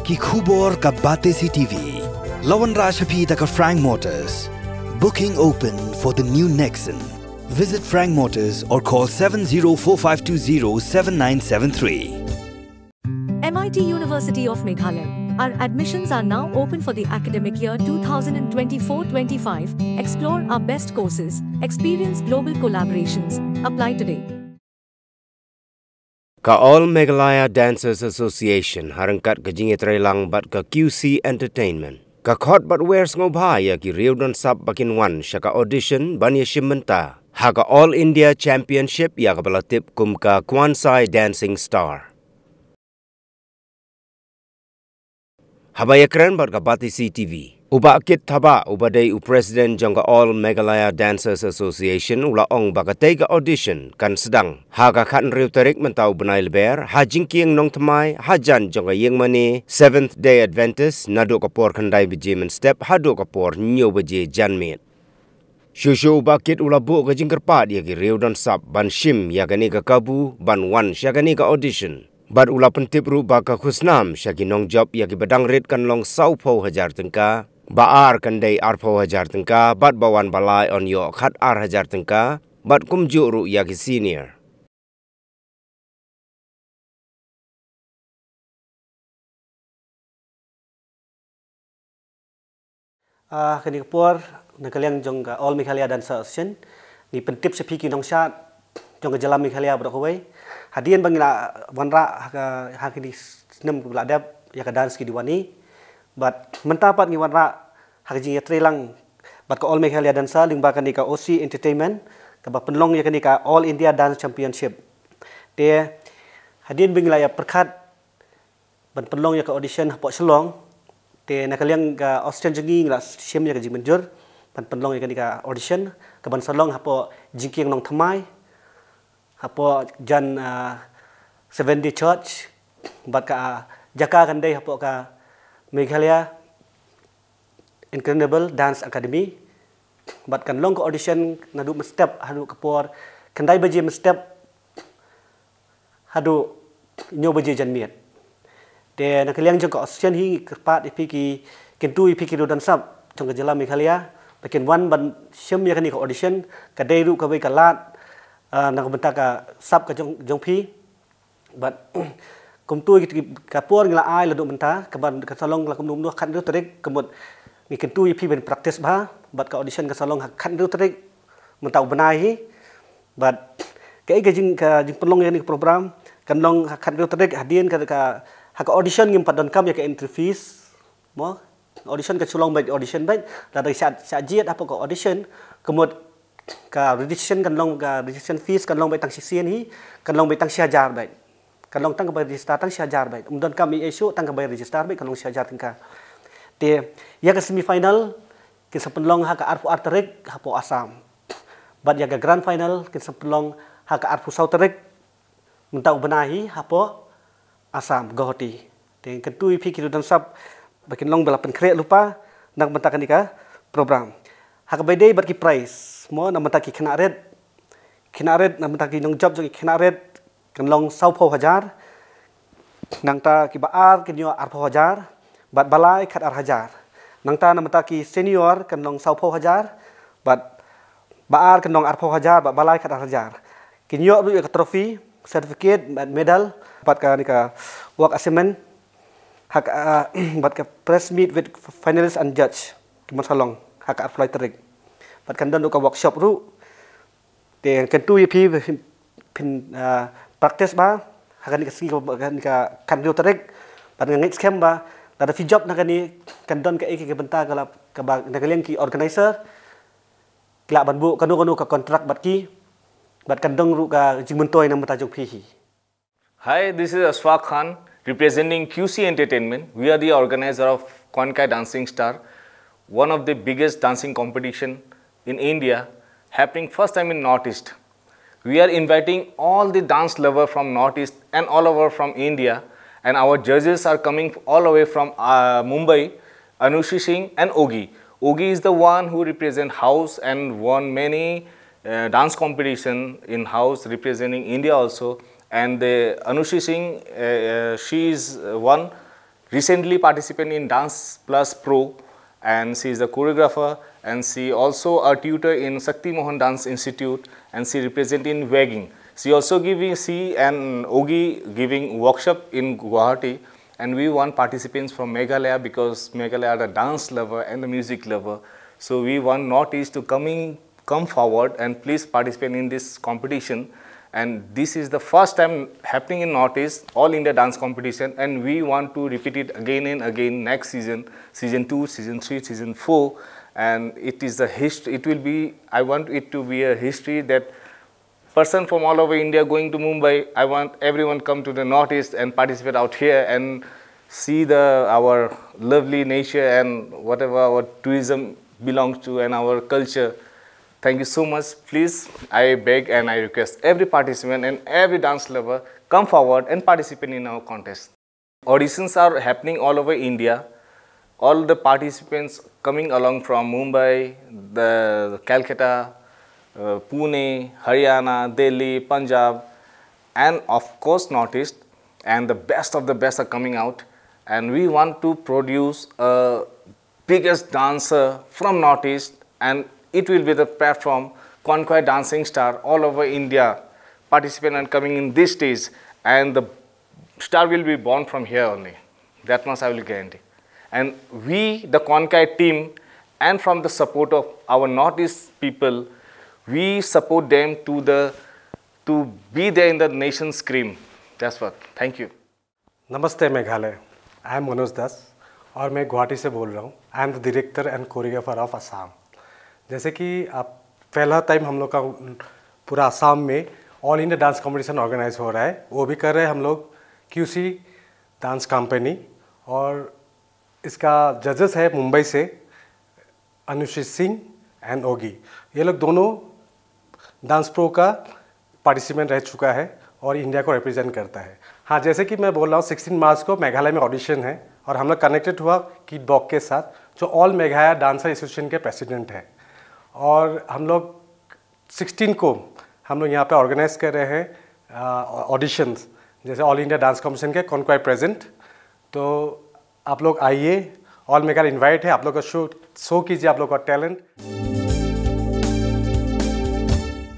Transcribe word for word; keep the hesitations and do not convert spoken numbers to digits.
Ki khubor ka Batesi T V. La wanrah sha phi da ka Frank Motors. Booking open for the new Nexon. Visit Frank Motors or call seven zero four five two zero seven nine seven three. M I T University of Meghalaya. Our admissions are now open for the academic year two thousand twenty-four twenty-five. Explore our best courses, experience global collaborations. Apply today. Ka All Meghalaya Dancers Association ha ryngkat ka jingïatreilang bad ka Q C Entertainment, ka khot bad wer sngewbha ïa ki riew don sap ba kin wan sha ka audition ban ïashim bynta ha ka All India Championship ïa kaba la tip kum ka Kwansai Dancing Star. Haba ïakren bad ka Batesi T V, u Bah Kit Thabah, uba dei u President jong ka All Meghalaya Dancers Association, u la ong ba katei ka audition kan sdang ha ka khathynriew tarik mynta u bnai Lber ha Jingkieng Nongthymmai, hajan jong ka ïingmane Seventh Day Adventist, naduh ka por khyndai baje mynstep haduh ka por hynñiew baje janmiet. Shuh shuh u Bah Kit u la buh ka jingkyrpad ïa ki riew don sap ban shim ïa kane ka kabu ban wan sha kane ka audition. Bad u la pyntip ruh ba ka khusnam sha ki nongjop ïa kiba dang rit kan long sawphew hajar tyngka, ba ar kan dei arphew hajar tyngka, bad ba wan ba lai yn ïoh khatar hajar tyngka, bad kumjuh ruh ïa ki senior. Ah, kane ka por, na ka liang jong ka All Meghalaya Dancer Association, ngi pyntip sha phi ki nongshad jong ka jylla Meghalaya baroh kawei. Hadien ba ngi la wanrah ha ka, ha kine ki snem ba la dep ïa ka Dance Ki Diwani. Bad mynta pat ngi wanrah ha ka jingïatreilang bad ka All Meghalaya Dancer lyngba kane ka O C Entertainment, kaba pynlong ïa kane ka All India Dance Championship. Te hadien ba ngi la ïa pyrkhat ban pynlong ïa ka audition hapoh Shillong, te na ka liang ka association jong ngi ngi la shim ïa ka jingmynjur ban pynlong ïa kane ka audition, kaban sa long hapoh Jingkieng Nongthymmai, hapoh jan, ah, Seventh Day Church, bad ka, ah, jaka kan dei hapoh ka Meghalaya Incredible Dance Academy. Bad kan long ka audition naduh mynstep haduh ka por khyndai baje mynstep haduh hynñiew baje janmiet. Te na ka liang jong ka audition hi ngi kyrpad ïa phi ki, kyntu ïa phi ki riew don sap jong ka jylla Meghalaya ba kin wan ban shim ïa kane ka audition, ka dei ruh kawei ka lad, ah, na ka bynta ka sap ka jong, jong phi. Bad kumtu ïa ki, ka por ngi la ai la duh mynta, kaban ka sa long la kumno kumno khathynriew tarik, ka mut ngi kyntu ïa phi ban practice bha, bad ka audition ka sa long ha khathynriew tarik mynta u bnai hi. Bad kaei ka jing, ka jingpynlong ïa kane ka program, kan long ha khathynriew tarik, hadien ka, ka, ha ka audition ngim pat donkam ïa ka entry fees. Mo, audition ka shu long beit audition beit, lada shah, shah jied hapoh ka audition, ka mut ka registration kan long, ka registration fees kan long beit tang shisien hi, kan long beit tang shi hajar beit. Kan long tang kaba register tang shi hajar beit. Ym donkam ei ei shuh, tang kaba register beit kan long shi hajar tyngka. Te ïa ka semi final kin sa pynlong ha ka arphew ar tarik hapoh Assam. Bad ïa ka grand final kin sa pynlong ha ka arphew saw tarik mynta u bnai hi hapoh Assam, Guwahati. Te kyntu ïa phi ki riew don sap ba kin long ba la pynkhreh lypa na ka bynta kane ka program. Ha kaba ïadei bad ki prize, mo, na ka bynta ki khynnah rit, khynnah rit, na ka bynta ki nongjop jong ki khynnah rit, kan long sawphew hajar. Nangta kiba ar kin ïoh arphew hajar, bad ba lai khatar hajar. Nangta na ka bynta ki senior kan long sawphew hajar, bad ba ar kan long arphew hajar, bad ba lai khatar hajar. Kin ïoh ruh ïa ka trophy, certificate, bad medal, bad kane ka work assignment, ha ka, ah, bad ka press meet with finalists and judge, kiban sa long ha ka arphew lai tarik. Bad kan don ruh ka workshop ruh. Te kyntu ïa phi ba phin, phin, ah, practice bha ha kane ka sngi, ha kane ka khathynriew tarik. Bad nga ngeit skhem ba lada phi jop na kane, kan don kaei kaei ka bynta ka la, kaba na ka liang ki organizer ki lah ban buh kano kano ka contract bad ki, bad kan don ruh ka jingmyntoi na ka bynta jong phi hi. Hi, this is Ashfaq Khan, representing Q C Entertainment. We are the organizer of Konkai Dancing Star, one of the biggest dancing competition in India, happening first time in Northeast. We are inviting all the dance lover from Northeast and all over from India, and our judges are coming all the way from, uh, Mumbai, Anushi Singh and Ogi. Ogi is the one who represent house and won many, uh, dance competition in house representing India also. And the Anushi Singh, uh, uh, she is, uh, one Recently participated in Dance Plus Pro, and she is a choreographer, and she also a tutor in Shakti Mohan Dance Institute, and she represent in Wagging. She also giving, she and Ogi giving workshop in Guwahati, and we want participants from Meghalaya because Meghalaya are the dance lover and the music lover. So we want Northeast to coming come forward and please participate in this competition. And this is the first time happening in Northeast, All India Dance Competition, and we want to repeat it again and again next season, season two, season three, season four. And it is the history, it will be, I want it to be a history that person from all over India going to Mumbai. I want everyone come to the Northeast and participate out here and see the our lovely nature and whatever our tourism belongs to and our culture. Thank you so much. Please, I beg and I request every participant and every dance lover come forward and participate in our contest. Auditions are happening all over India. All the participants coming along from Mumbai, the Calcutta, uh, Pune, Haryana, Delhi, Punjab, and of course Northeast. And the best of the best are coming out. And we want to produce a biggest dancer from Northeast, and it will be the platform Konkwai Dancing Star all over India participant and coming in this stage, and the star will be born from here only. That much I will guarantee. And we, the Konkwai team, and from the support of our Northeast people, we support them to the to be there in the nation's scream. That's what. Thank you. नमस्ते Meghalaya, I am Manoj Das और मैं गुवाहाटी से बोल रहा हूँ. I am the director and choreographer of Assam. जैसे कि आप पहला टाइम हम लोग का पूरा आसाम में all India dance competition organise हो रहा है, वो भी कर रहे हैं हम लोग क्यूसी डांस कंपनी, और इसका जजेस है मुंबई से अनुश्री सिंह एंड ओगी. ये लोग दोनों डांस प्रो का पार्टिसिपेंट रह चुका है और इंडिया को रिप्रेजेंट करता है. हाँ, जैसे कि मैं बोल रहा हूँ, सिक्सटीन मार्च को मेघालय में ऑडिशन है और हम लोग कनेक्टेड हुआ किड बॉक के साथ, जो ऑल मेघालय डांसर एसोसिएशन के प्रेसिडेंट हैं. और हम लोग सिक्सटीन को हम लोग यहाँ पे ऑर्गेनाइज कर रहे हैं ऑडिशंस, जैसे ऑल इंडिया डांस कॉम्पिटिशन के कौन को प्रेजेंट. तो आप लोग आइए, ऑल मेघालय इनवाइट है, आप लोग का शो शो कीजिए आप लोग का टैलेंट.